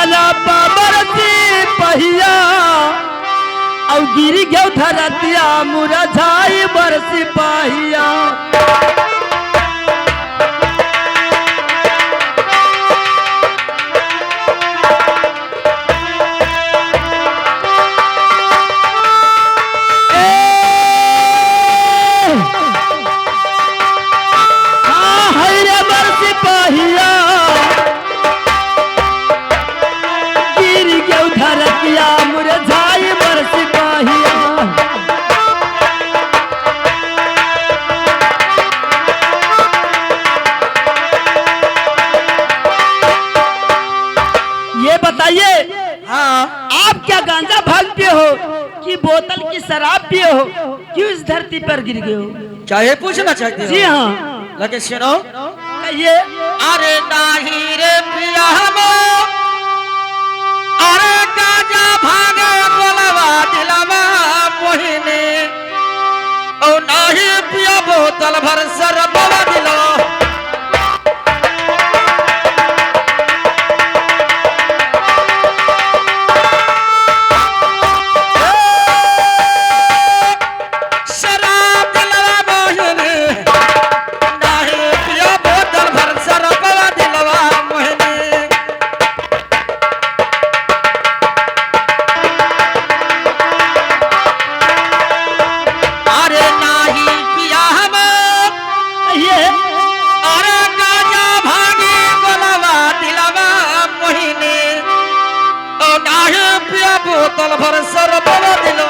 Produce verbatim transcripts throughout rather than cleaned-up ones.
अला बाबर सिपहिया, औ गिर गयो धरतिया, मुरझाई बर सिपहिया। ए, हाँ, है रे बर सिपहिया। गिर गयो धरतिया, मुरझाई बर सिपहिया। ये बताइए, हाँ। आप क्या गांजा भांग पिए हो कि बोतल की शराब पिए हो? क्यों इस धरती पर गिर गए हो? क्या ये पूछना चाहते हो? जी हाँ। लेकिन सुनो। कहिए। अरे नाही रे पिया हम, अरे गांजा भांग बोलवा दिलवा मोहिनी, ओ नाही पिया बोतल भर शरबवा दिलवा। शराब दिलवा मोहिनी, नाही पिया बोतल भर शरबवा दिलवा मोहिनी। अरे नाही पिया हम, ये अरे गांजा भांग बोलवा दिलवा मोहिनी, ओ नाही पिया बोतल भर शरबवा दिलवा।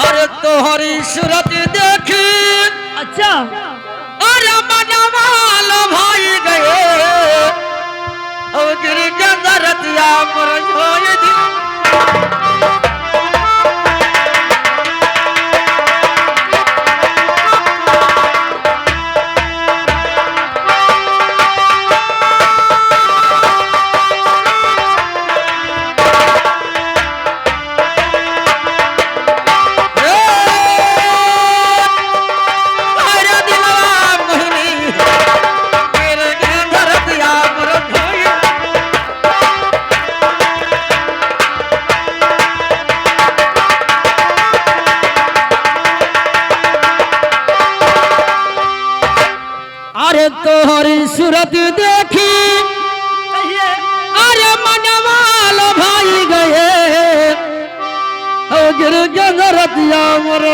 अरे तोहरी सूरत देखी, अच्छा। अरे मनवा लो भाई गए, ओ गिर के दरतिया पर झोल दी। अरे तोहरी सूरत देखी, अरे मनवा लो भाई गए, ओ गिर के दरतिया मोर।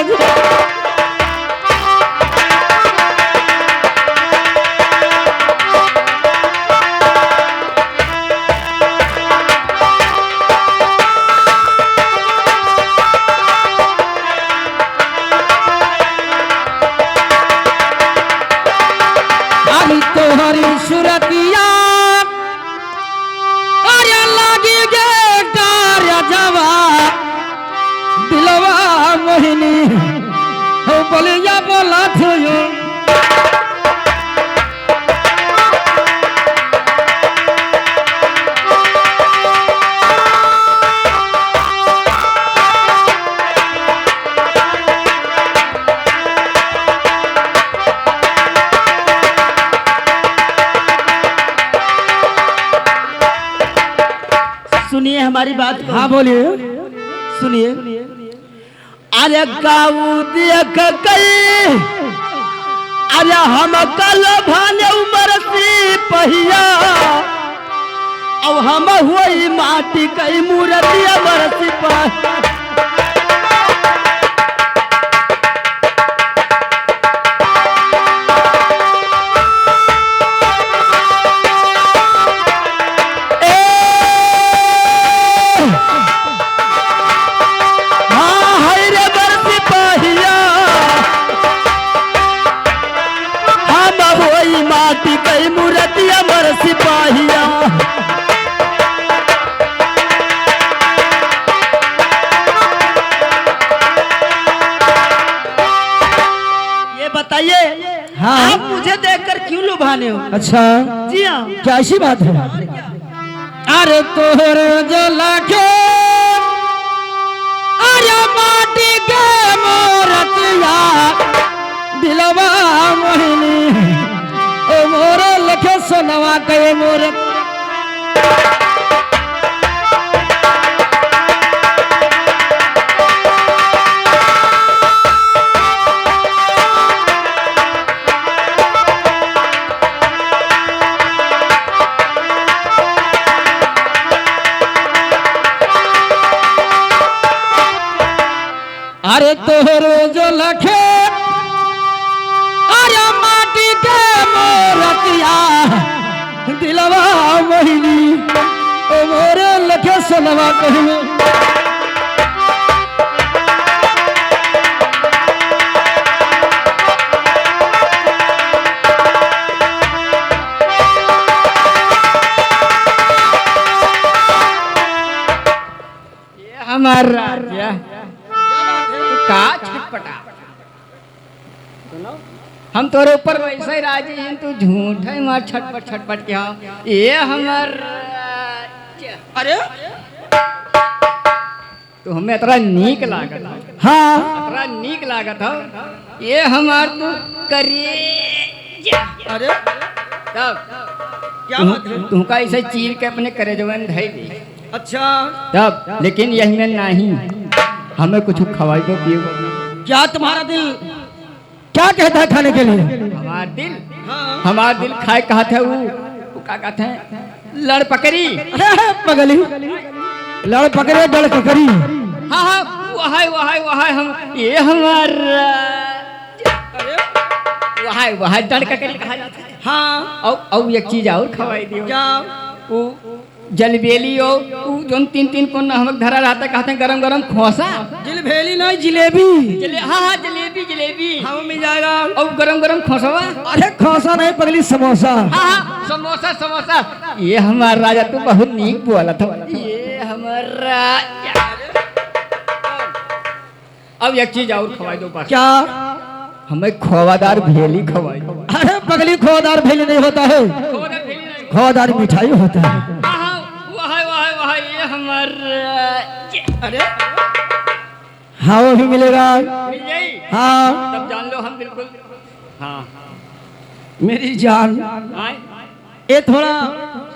अरे तोहरी सूरतिया, अरे लागी गे कार जवा, दिलवा मोहिनी, हो बलिया बोला थुयो। सुनिए हमारी बात को। हाँ, बोलिए। सुनिए। अरे गाऊ देख गई, अरे हम कल भाने उमर सिपहिया, अब हम होई माटी कई मूरतिया मर सिपहिया। ए, हाँ, हाय रे मर सिपहिया, हम होई माटी कई मूरतिया मर सिपहिया। ये बताइए, हाँ। आप मुझे देखकर क्यों लुभाने हो? अच्छा। जी हाँ। क्या ऐसी बात है? तोहर जो लागे, अरे माटी के मूरतिया, दिलवा मोहिनी, ओ मोरे लखे सोनवा के मूरत। अरे तोहरो जो लखे, अरे माटी के मूरतिया, दिलवा मोहिनी, ओ मोरे लखे सोनवा कहिए। ये हमार राजा, का छटपटा? हम तोरे ऊपर वैसे ही राजी हैं, तू झूठ है, मार छटपट छटपट के। हाँ, ये हमार राजा। अरे, तू हमें इतना नीक लागत हो। हाँ। इतना नीक लागत हो। ये हमार तू करेजा। अरे, तब क्या तुम, बात है? तुमका ऐसे चीर के अपने करेजवन धई दी। अच्छा। तब, लेकिन यही में नहीं, हमें कुछ खवाई दो, पियो। क्या तुम्हारा दिल क्या कहता है खाने के लिए? हमार दिल, हाँ। हमार दिल खाए कहत है, वो, वो का कहत है? लड़ पकड़ी। अरे पगली, लड़ पकड़े, डड़ पकड़ी। हाँ, हाँ, वहाय, वहाय, वहाय हम, ये हमार, अरे? वहाय, वहाय डड़ पकड़ी कहा जाता है। हाँ। और, और एक चीज और खवाई दियो। क्या? वो जलबेली हो, उ जौन तीन तीन कोन नमक धरा रहता, कहते हैं गरम गरम खोसा। जलबेली नहीं, जिलेबी। जले-, हाँ, हाँ, जलेबी, जलेबी। हाँ, मिल जाएगा। और गरम गरम खोसवा। अरे, खोसा नहीं पगली, समोसा। हाँ, हाँ, समोसा, समोसा। ये हमार राजा, तू बहुत नीक बोलत हो। ये हमार राजा। अब एक चीज और खवाई दो बस। क्या? हमें खोवादार भेली खवाई दो। अरे पगली, खोवादार भेली नहीं होता है, खोवादार भेली नहीं। खोवादार मिठाई होता है। हाँ, हाँ, वह है, वह है, वह है, ये हमार, ये अरे हाँ, वो भी मिलेगा। मिल जाई? हाँ। तब जान लो हम बिल्कुल। हाँ। मेरी जान। हाँ। ए, थोड़ा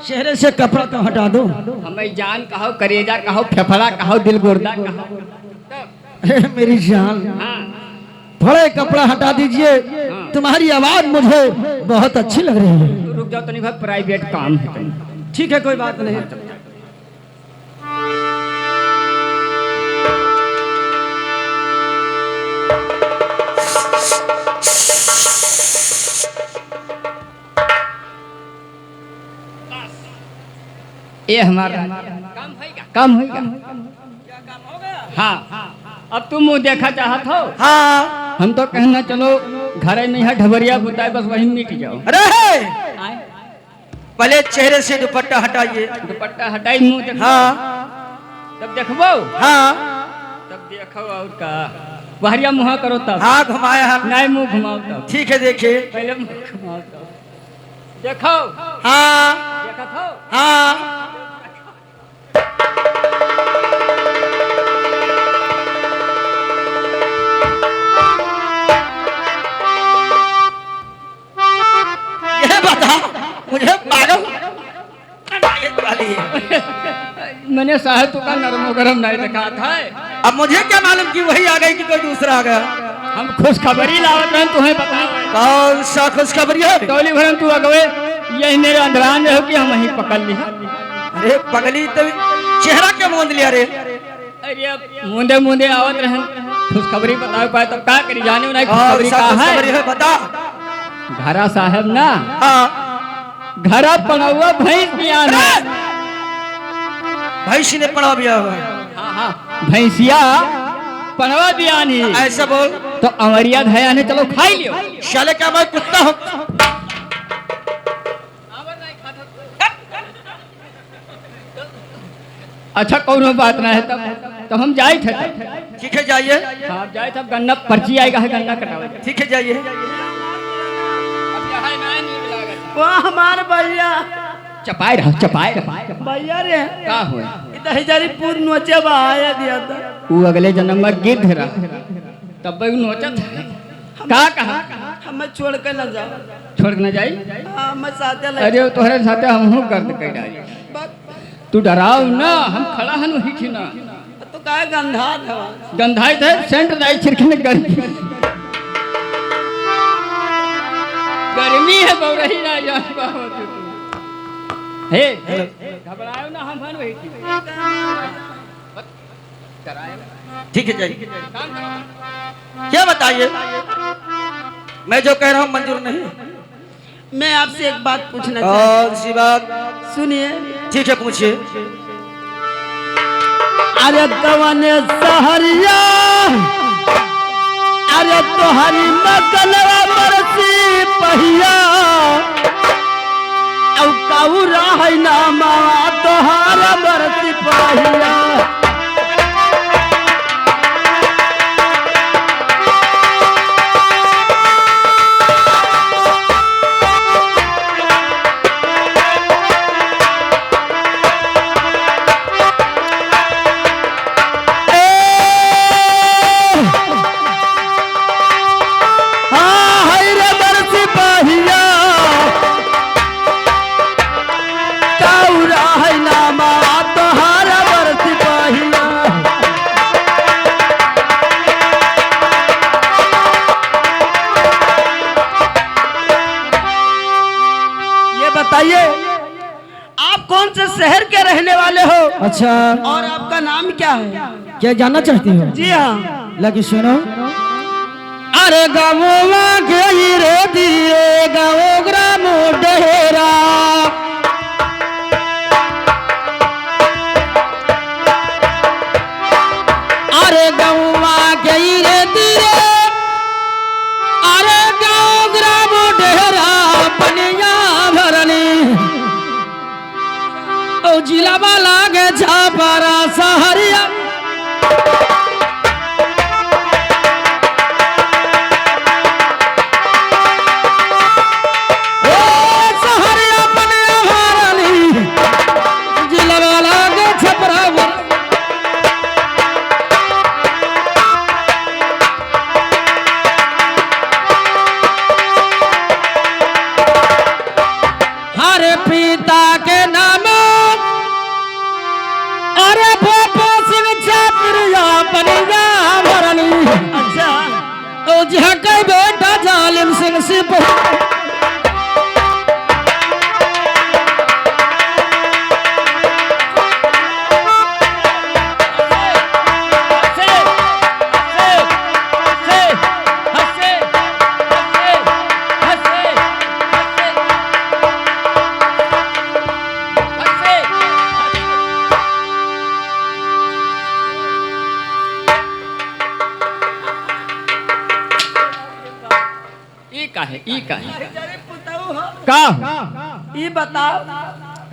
चेहरे से कपड़ा तो हटा दो। हमें जान कहो, करेजा कहो, फेफड़ा कहो, दिल गुर्दा कहो। ए, मेरी जान, हाँ। थोड़ा ये कपड़ा हटा दीजिए। हाँ। तुम्हारी आवाज मुझे बहुत अच्छी लग रही है। रुक जाओ, तनी भाई, प्राइवेट काम है तनी। ठीक है, कोई बात नहीं। ये हमारा काम होइगा। हाँ, अब तुम मुँह देखा चाहत हो? हाँ। हम तो कहना, चलो घर में है ढबरिया बुताए, बस वहीं मिट जाओ। अरे! आए? पहले चेहरे से दुपट्टा हटाइए। दुपट्टा हटाई, मुँह देखो। हाँ। तब देखबो? हाँ। तब देखो और का? बहरिया मुँह करो तब। हाँ, घुमाया हम। नहीं, मुँह घुमाओ तब। ठीक है, देखिए। पहले मुँह घुमाओ तब। देखो। हाँ। देखत हो? हाँ। ये बता, मुझे पागल बनाने वाली है। मैंने साहब तो का नरमो गरम नहीं रखा था। अब मुझे क्या मालूम कि वही आ गई कि कोई दूसरा आ गया। हम खुशखबरी लावत रहन, तुम्हें बताओ। कौन सा खुशखबरी है? टोली भरन तू अगवे, यही मेरे अंदरान में हो कि हम वहीं पकड़ ली। अरे पगली, तो चेहरा क्या मूंद लिया रे? अरे, अब मूंदे मूंदे आवत रहन, खुशखबरी बतावे पाए, तब का करी, जाने उन्हें और खुशखबरी सब का है? खुशखबरी है, बता। घरा साहब ना, हाँ। घरा पड़वा भैंस बियान है। भैंस ने पड़वा बिया हुआ है। हाँ, हाँ, भैंसिया पड़वा बियान ही। ऐसे बोल। तो अंवरिया धया ने चलो खाई लियो। साले क्या मैं कुत्ता हूँ? अच्छा, कौनो बात ना है तब, तो हम जाइत है तब। ठीक है, जाइए। हाँ, आप जाइत है, गन्ना पर्ची आएगा है, गन्ना कटावे। ठीक है, जाइए। वाह, हमार भैया। चपाए रहो, चपाए रहो। भैया रे, का होए? ई दहिजरी पूत नोचे बा, आए दिया था। ऊ अगले जन्म में गिद्ध रहा, तब ऊ नोचत है। का कहा? हमें छोड़ के ना जाओ। छोड़ के ना जाई? हाँ, मैं साथे ले अरे, तोहरे साथे हमहू गर्द कर डाली। बात तू डराव ना, हम खड़ा हन वही ठिना। तो काय गंधात हवा? गंधाइत है, सेंट दाई छिड़कने गर्मी। गर्मी है, बौरही ना जान पावत तू। हे, घबरायो ना, हम हन वही ठिना। ठीक है, जाइए। काम करो। क्या बताइए? मैं जो कह रहा हूँ मंजूर नहीं। मैं आपसे एक बात पूछना चाहता हूँ। कौन सी बात? सुनिए। ठीक है, पूछिए। अरे कवन सहरिया, अरे तोहरी मकलवा बरसी पहिया, औ कौरा है नामा तोहार बरसी पहिया। ये बताइए, आप कौन से शहर के रहने वाले हो? अच्छा। और आपका नाम क्या है? क्या जानना चाहती हो? जी हाँ। लेकिन सुनो। अरे गाँववा के ही रे दिए, गाँव ग्राम डेरा। अरे गौवा गई रे दिए, अरे गाँव ग्राम डेरा पनिया भरनी। ओ जिला वाला के छापरा सहरिया। ओ सहरिया पनिया भरनी। जिला वाला के छपरा वर- हरे पिता के नाम, अरे भोपो सिंह छात्रिया बनिया भरनी। अच्छा। ओ जहाँ के बेटा जालिम सिंह सिपाही। ई का है, ई का है? अरे पुतऊ हो। का? ई बताओ।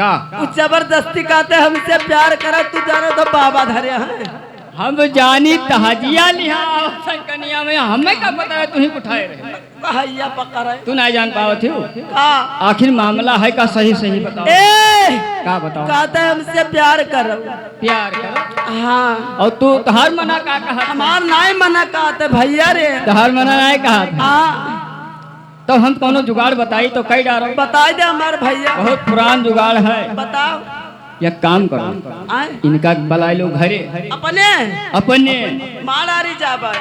का? उ जबरदस्ती कहते हमसे प्यार करा, तू जाने तो बाबा धरे हैं। हम जानी तहजिया लिहा, संकनिया में हमें का पता है, तू ही उठाए रहे। कहैया पकड़े। तू नहीं जान पावत हो? का? आखिर मामला है का, सही सही बताओ। ए! का बताओ? कहते हमसे प्यार करो। प्यार करो? हाँ। और तू, तोहार मना का कहा? हमार नाई मना कहते भैया रे। तोहार मना नाई कहा? हाँ। तो हम कौनो जुगाड़ बताई तो कई डारो। बताई दे हमार भैया। बहुत पुरान जुगाड़ है। बताओ। एक काम करो, आए? इनका बुलाई लो घरे। अपने? अपने। मार डारी जाबा।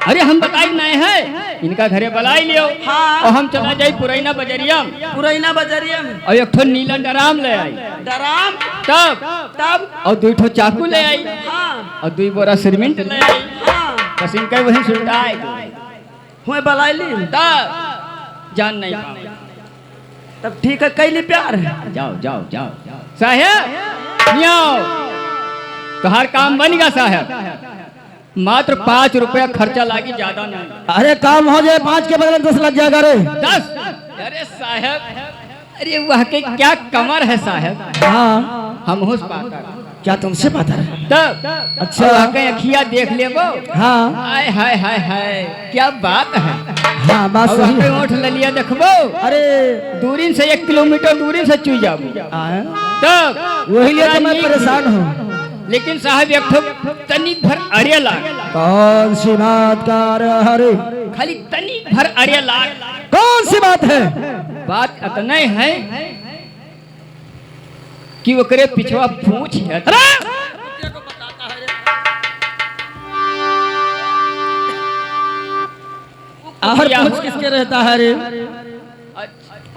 अरे हम बताई नहीं है, इनका घरे बुलाई लियो। हाँ। और हम चला जाई पुरैना बजरिया में। पुरैना बजरिया में। और एक ठो नीला ड्राम ले आई। ड्राम? तब? तब? और दुई ठो चाकू ले आई। हाँ। और दुई बोरा सीमेंट ले आई। हाँ। बस इनका वहीं सुलटाए। हुए बलाई ली। ता जान नहीं पावे। तब ठीक है, कैली प्यार। जाओ, जाओ, जाओ, जाओ। साहेब, नियाओ। तोहार काम बन गया साहेब। मात्र पाँच रुपया खर्चा लागी, ज्यादा नहीं। अरे काम हो जाए, पाँच के बदले दस लग जाएगा रे। दस? अरे साहेब, अरे वह के क्या कमर है साहेब। हाँ। हम होश पाता। क्या तुमसे पाता है? तब अच्छा। वह के अखिया देख लेबो। हाँ। हाय, हाय, हाय, हाय, क्या बात है। हाँ, बात और सही है। ओठ ललिया देखबो, अरे। दूरिन से एक किलोमीटर दूरिन से चुई जाबो। हाँ। तब वही लिए तो मैं रानी परेशान हूँ। लेकिन साहब, एक ठो तनिक भर अरे लाग। कौन सी बात कर रहे? खाली तनिक भर अरे लाग। कौन सी बात है? बात अतने है कि ओकरे पिछवा पूँछ है। अरे! और पूँछ किसके रहता है रे?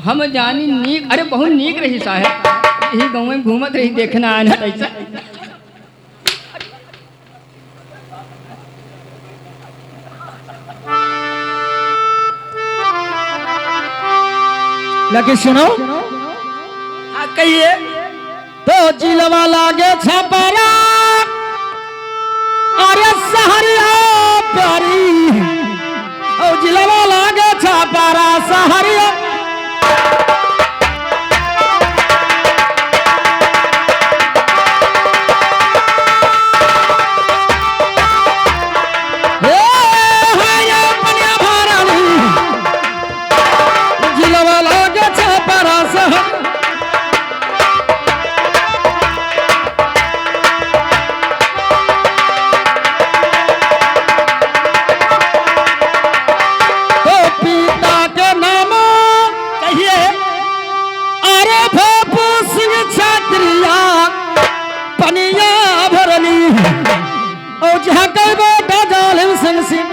हम जानी नीक, अरे बहुत नीक रही साहेब, यही गाँव में घूमत रही, देखना आन है तैसा। लेकिन सुनो, हाँ, कहिए। तो जिलवा लागे छपरा, अरे सहरिया परी। ओ जिलवा लागे छपरा सहरिया। ए, हे ये पनिया भरानी, जिलवा लागे छपरा सहरिया। तो पिता के नाम कहिए, अरे भोपू सिंह छात्रिया पनिया भरली। ओ जहाँ कई बेटा जालिम सिंह सिंह।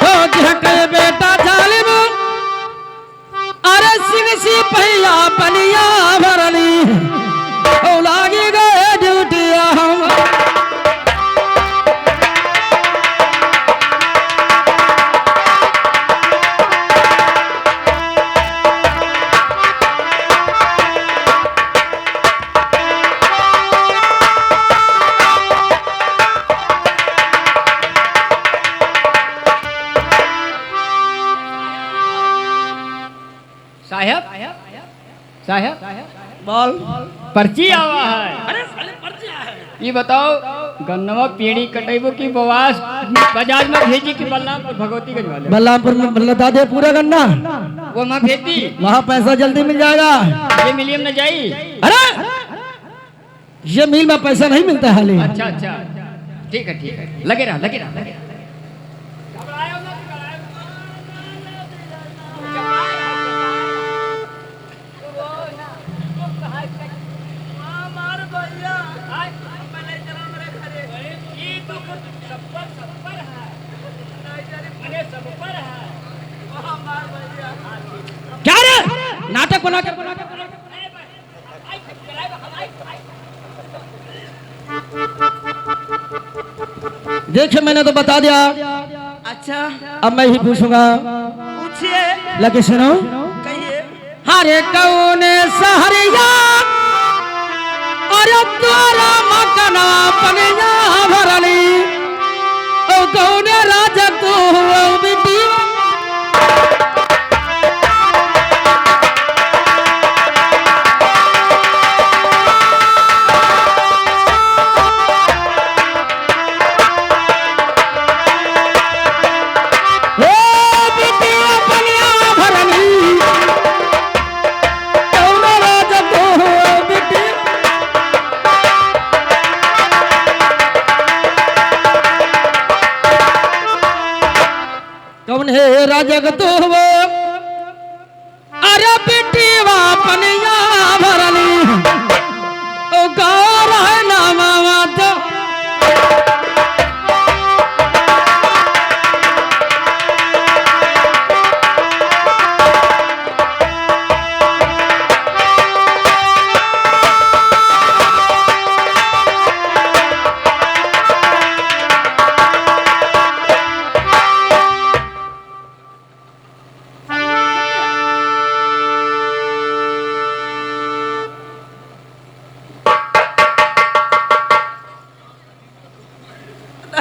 ओ जहाँ कई बेटा जालिम अरे सिंह सिपहिया पनिया भरनी, ओ लागी गए ड्यूटिया हम। साहेब, साहेब, बोल। पर्ची आवा है। अरे साले, पर्ची आवा है। ये बताओ, गन्नवा पीढ़ी कटेबो की बवास बाजार में भेजी कि बलरामपुर भगवतीगंज वाले? बलरामपुर में लदा दे पूरा गन्ना। वो वहाँ भेज दी। वहाँ पैसा जल्दी मिल जाएगा। ये मिलियम न जाई। अरे! ये मिल में पैसा नहीं मिलता है, ले। अच्छा, अच्छा, ठीक है, ठीक है, लगे रहा, लगे रहा, लगे रहा। क्या रे, नाटक बना कर, बना कर, बना कर। देखिए, मैंने तो बता दिया। अच्छा। अब मैं ही पूछूंगा। पूछिए। लेकिन सुनो। कहिए। हरे कौन सहरिया, अरे तोरा मकना पनिया भरली, ओ कौन राजा तू हो बिटिया?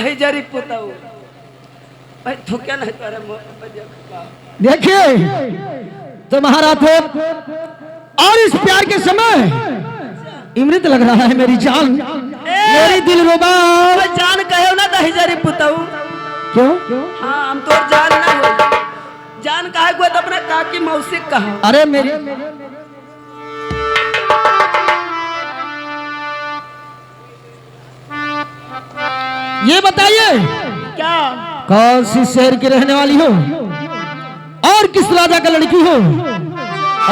हे जरी पुताऊ। भाई, थूके नहीं तो, अरे, मो-, देखिए, तुम्हारा तो, और इस प्यार के समय इमृत लग रहा है मेरी जान, ए! मेरी दिलरुबा। मैं जान कहे ना दही जरी पुताऊ। क्यों? हाँ, हम तो जान ना हो। जान काहे को तो अपना काकी मौसी कहा। अरे मेरी, ये बताइए, क्या? कौन सी शहर की रहने वाली हो और किस राजा का लड़की हो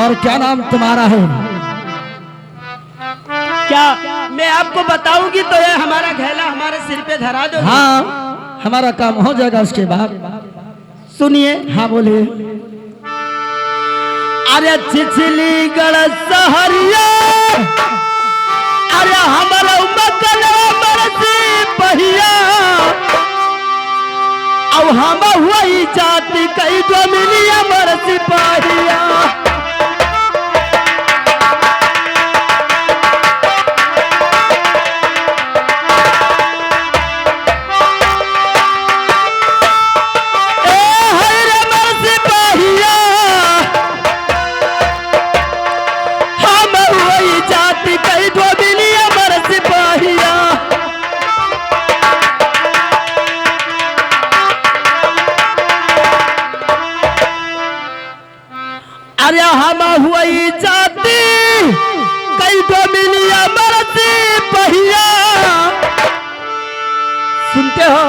और क्या नाम तुम्हारा है? क्या मैं आपको बताऊंगी तो ये हमारा घैला हमारे सिर पे धरा दो? हाँ, हमारा काम हो जाएगा उसके बाद। सुनिए। हाँ, बोलिए। अरे छिछलीगढ़ सहरिया, अरे हमरो मकनवा मरसी पहिया, अब हम हुई जाति कई डोमिनिया मरसी पहिया। ए हई रे मोर सिपाहिया, हम वही जाति कई डोमिनिया मोर सिपाहिया। अरे हम हुई जाति कई डोमिनिया मरसी पहिया। सुनते हो?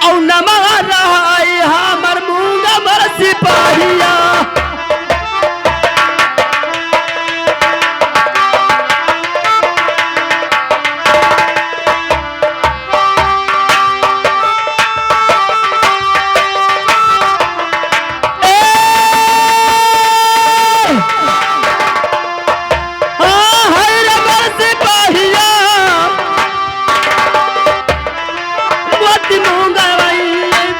औ नमः रहाई हमर मूंगा मरसी पहिया। ए! आ, हाय रे मोर सिपाहिया, मोती मूंगा वही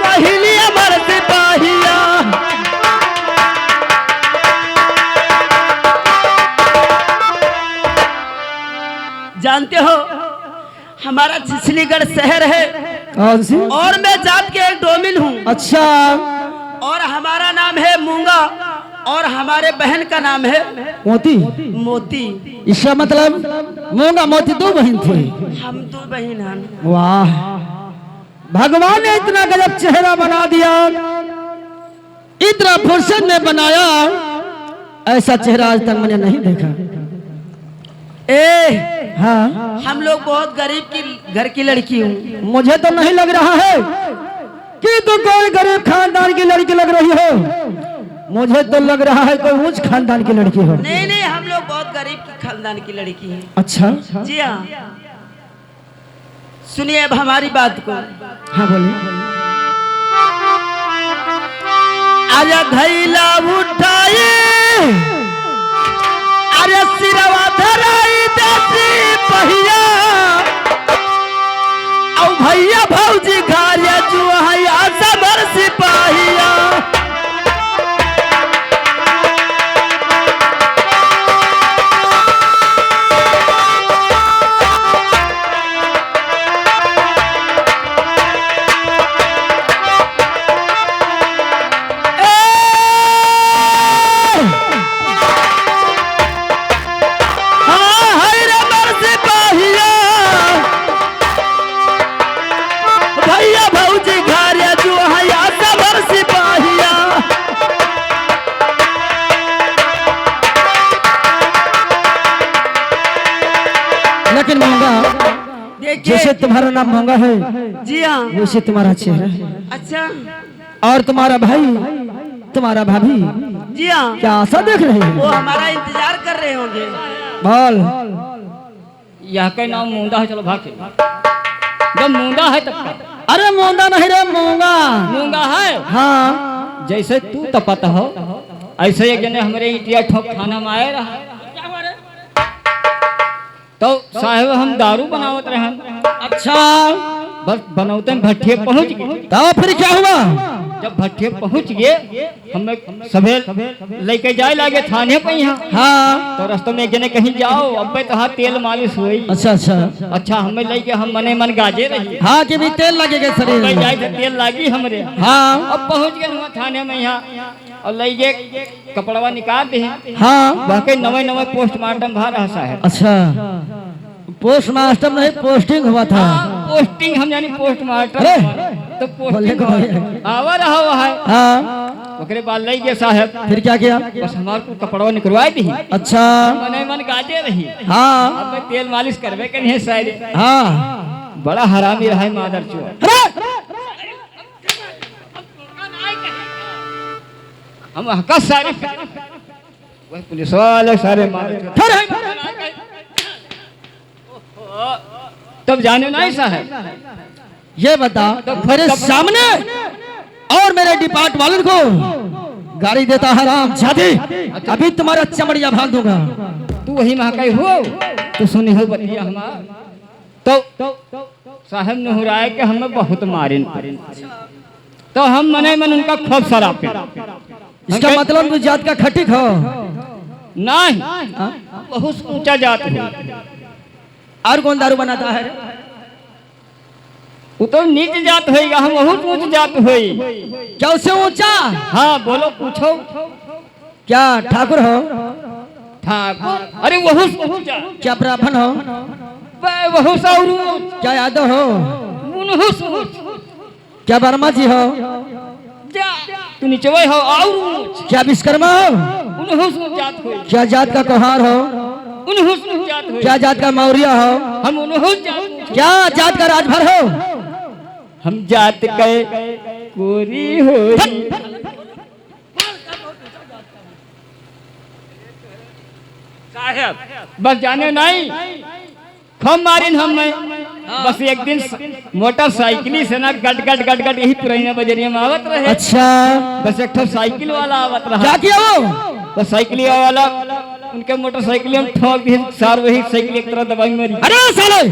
बहिनी हमर सिपाहिया। जानते हो, हमारा छिछलीगढ़ शहर है। कौन सी? और मैं जात के एक डोमिन हूँ। अच्छा। और हमारा नाम है मूंगा और हमारे बहन का नाम है मोती। मोती। इसका मतलब मूंगा मोती दो बहन थे। हम दो बहन हैं। वाह, भगवान ने इतना गजब चेहरा बना दिया। इतना फुर्सत में बनाया, ऐसा चेहरा आज तक मैंने नहीं देखा। ए, हाँ। हम लोग बहुत गरीब की घर की लड़की हूँ। मुझे तो नहीं लग रहा है कि तुम कोई गरीब खानदान की लड़की लग रही हो, मुझे तो लग रहा है कोई ऊंच खानदान की लड़की हो। नहीं, नहीं, हम लोग बहुत गरीब की खानदान की लड़की हैं। अच्छा। जी हाँ। सुनिए अब हमारी बात को। हाँ, बोलिए। अरे घैला उठाई, अरे सिरवा धराई देसी पहिया, औ भैया भौजी घरे जो है समर सिपाहिया। भैया भौजी घरे जो है समर सिपाहिया। लेकिन मूंगा, देखिए। जैसे तुम्हारा नाम मूंगा है, जी हाँ। वैसे तुम्हारा चेहरा है। अच्छा। और तुम्हारा भाई, तुम्हारा भाभी, जी हाँ। क्या आशा देख रहे हैं? वो हमारा इंतजार कर रहे होंगे। बोल। यह के नाम मूंदा है, चलो भाग चलो। जब मूंदा है तब का? अरे मूंदा नहीं रे, मूंगा। मूंगा है? हाँ। जैसे तू तपत हो, ऐसे एक जने हमरे इटिया ठोक थाना में आए रहा। तो साहेब हम दारू बनावत रहन। अच्छा। बस बनौते में भट्ठिए पहुंच गए। तो फिर क्या हुआ? जब भट्ठे पहुँच गए, हमें सभे लइके जाए लागे थाने पे यहाँ। हाँ। तो रस्ते में एक जने कहीं, "जाओ, अब्बे तोहार तेल मालिश होई।" अच्छा, अच्छा। अच्छा, हमें लइके हम मने मन गाजे रही। हाँ, कि भी तेल लगेगा शरीर अब्बे में। जाए तो तेल लागी हमरे। हाँ। अब पहुँच गए हुआ थाने में यहाँ, और लइके कपड़वा निकाल दे। हाँ। वहाँ के नवे नवे पोस्टमार्टम भा रहा साहब। अच्छा। पोस्टमार्टम नहीं, पोस्टिंग हुआ था। हाँ, पोस्टिंग हम जानी पोस्टमार्टम। अरे! तो बोले पोस्टिंग को हुआ। नहीं। आवा रहा हुआ है। हाँ। ओकरे बाद लइ गए साहब। फिर क्या किया? बस हमार को कपड़वा निकलवाए दी। अच्छा। मने मन गाजे रही। हाँ। अब मैं तेल मालिश करबे करी है सारे। हाँ। बड़ा हरामी रहा है मादर चोर। अरे! हम हका सारे। वह पुलिस वाले सारे मारे। खड़े हैं। तब जाने नहीं साहब। ये बता, तो मेरे तब सामने और मेरे डिपार्ट वाले को गाली देता, हराम जादी, अभी तुम्हारा चमड़िया भाग दूंगा। तू वही महाकाई हो, तू सुनी हो बतिया हमार। तो साहब नहुराए के हमें बहुत मारिन। तो हम मने मन उनका खूब सरापे। इसका मतलब तू जात का खटिक हो? नहीं, हाँ? बहुत ऊंचा जात हो। और कौन दारू बनाता है? वो तो नीच जात होइगा, हम बहुत ऊंच जात होई। क्या उससे ऊंचा? हाँ, बोलो, पूछो। क्या ठाकुर हो? ठाकुर? अरे, वहू से ऊंचा। क्या ब्राह्मण हो? बे, वहू से और ऊंच। क्या यादव हो? उनहू से ऊंच। क्या वर्मा जी हो? जा, तू निचवे हो और ऊंच। क्या विश्वकर्मा हो? उनहू से ऊंच जात हो। क्या जात का कोहार हो? उनहू से ऊंच जात हो। क्या जात का मौर्य हो? हम उनहू से जात ऊंच। क्या जात का राजभर हो? हम जात के कोरी होई। साहब, बस जाने नहीं, खूब मारिन हमें। बस एक दिन स-, मोटरसाइकिल से ना गट गट गट गट यही पुराना बजरिया में आवत रहे। अच्छा। बस एक ठो साइकिल वाला आवत रहा। क्या किया वो? बस साइकिल वाला उनके मोटरसाइकिल में ठोक दिए, सार वही साइकिल एक तरह दबाई मारी। अरे साले,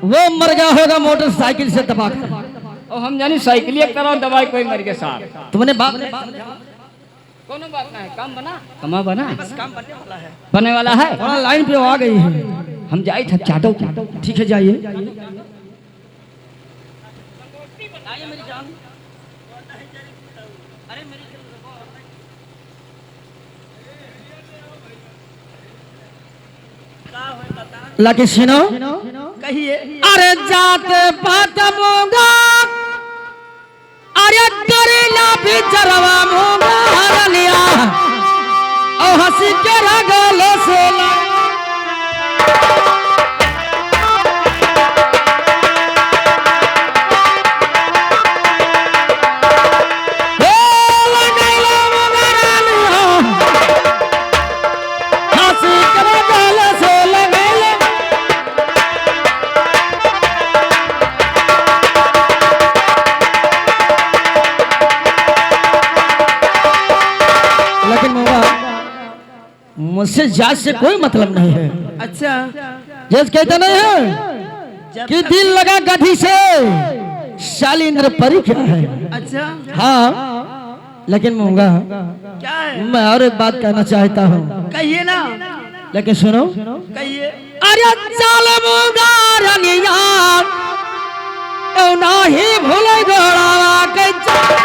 वो मर गया होगा मोटरसाइकिल से दबा कर। और हम जानी साइकिल एक तरह दबाई कोई मर गया सार। तुमने बाप ने बात नहीं। कोनो बात ना है, काम बना। कमा बना। बस काम बनने वाला है। बनने वाला है? थोड़ा लाइन पे आ गई है। हम जाई थे चाटो की। ठीक है, जाइए। लाके सुनो। कहिए। अरे जात पात मूंगा। अरे करेला बिचरवा मूंगा हरनिया, औ हंसी के रगल से ला। ए लगैला मूंगा हरनिया, हंसी के रगल से लगैला। लेकिन मौगा, मुझसे जात से कोई मतलब नहीं है। अच्छा। जज कहता नहीं है जब कि तक दिल लगा गधी से, साली इंद्र परी क्या है? अच्छा। हाँ। लेकिन मूंगा, क्या है? मैं और एक बात कहना चाहता हूँ। कहिए ना। लेकिन सुनो। कहिए। अरे चाल मूंगा रनिया, तो नाही भूले गोड़ावा के चाल।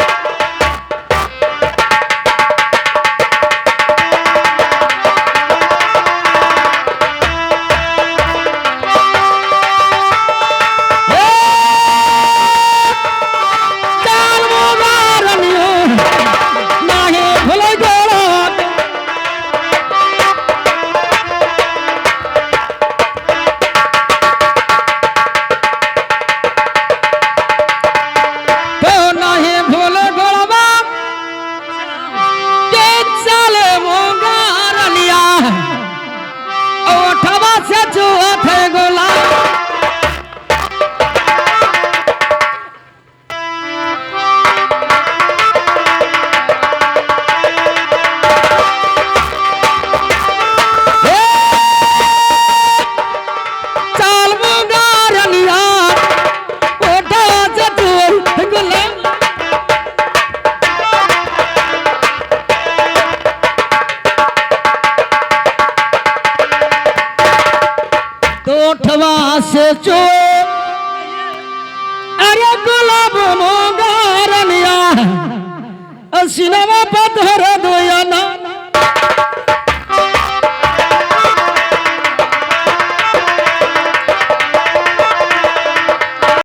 वासे चो, अरे गुलाब मोंगारनिया, सिनवा पत्थर दो।